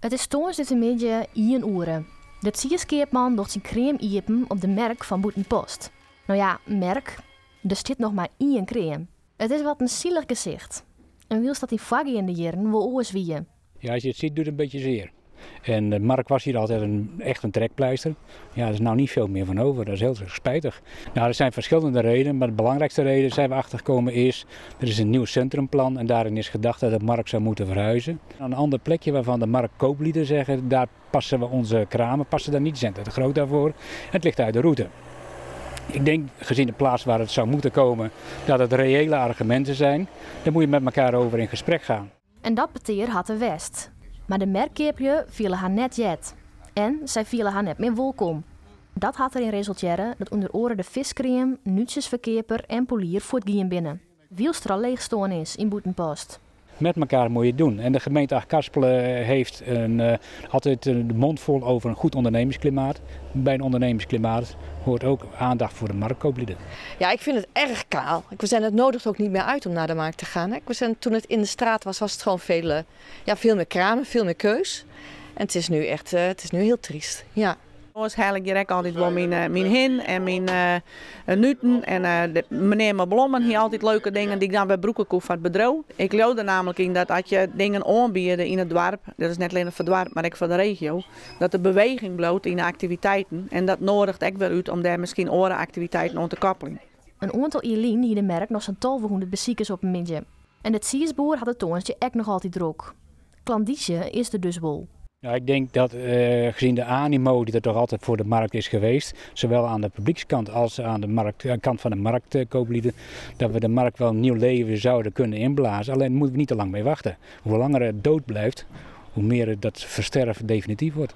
It is tongersdeitemiddei ien oere. De tsiiskeapman docht syn kream iepen op de merk fan Bûtenpost. No ja, merk, der stiet noch mar ien kream. It is wat in sielich gesicht. En wylst dat yn foargeande jierren wol oars wie. Ja, als je het ziet, doet het een beetje zeer. En de markt was hier altijd echt een trekpleister. Ja, er is nou niet veel meer van over. Dat is heel erg spijtig. Nou, er zijn verschillende redenen, maar de belangrijkste reden zijn we achtergekomen is, er is een nieuw centrumplan en daarin is gedacht dat de markt zou moeten verhuizen. Een ander plekje waarvan de marktkooplieden zeggen, daar passen we onze kramen, passen daar niet, zijn te groot daarvoor. En het ligt uit de route. Ik denk, gezien de plaats waar het zou moeten komen, dat het reële argumenten zijn. Daar moet je met elkaar over in gesprek gaan. En dat petear hat der west. Mar de merkkeaplju fiele har net heard. En sy fiele har net mear wolkom. Dat hat deryn resultearre dat ûnder oare de fiskkream, nútsjesferkeaper en polier fuortgien binne. Wylst der al leechstân is yn Bûtenpost. Met elkaar moet je het doen. En de gemeente Achtkarspelen heeft altijd de mond vol over een goed ondernemersklimaat. Bij een ondernemersklimaat hoort ook aandacht voor de marktkooplieden. Ja, ik vind het erg kaal. Ik wil zeggen, het nodigt ook niet meer uit om naar de markt te gaan. Hè. Ik wil zeggen, toen het in de straat was, was het gewoon ja, veel meer kramen, veel meer keus. En het is nu echt, het is nu heel triest. Ja. Oars helle ik hjir ek altyd wol myn hin en myn nuten. En menear mei blommen hie altyd leuke dingen dy't ik dan wer brûke koe foar it bedriuw. Ik leau der namelijk yn dat as je dingen oanbiede yn it doarp, dat is net allinnich foar it doarp, mar ek foar de regio, dat der beweging bliuwt yn de aktiviteiten. En dat noadiget ek wer út om dêr miskien oare aktiviteiten oan te koppeljen. In oantal jier lyn hie de merk noch sa'n 1200 besikers op in middei. En de tsiisboer hat it tongersdei ek noch altyd drok. Klandyzje is der dus wol. Nou, ik denk dat gezien de animo die er toch altijd voor de markt is geweest, zowel aan de publiekskant als aan de kant van de marktkooplieden, dat we de markt wel een nieuw leven zouden kunnen inblazen. Alleen moeten we niet te lang mee wachten. Hoe langer het dood blijft, hoe meer het dat versterven definitief wordt.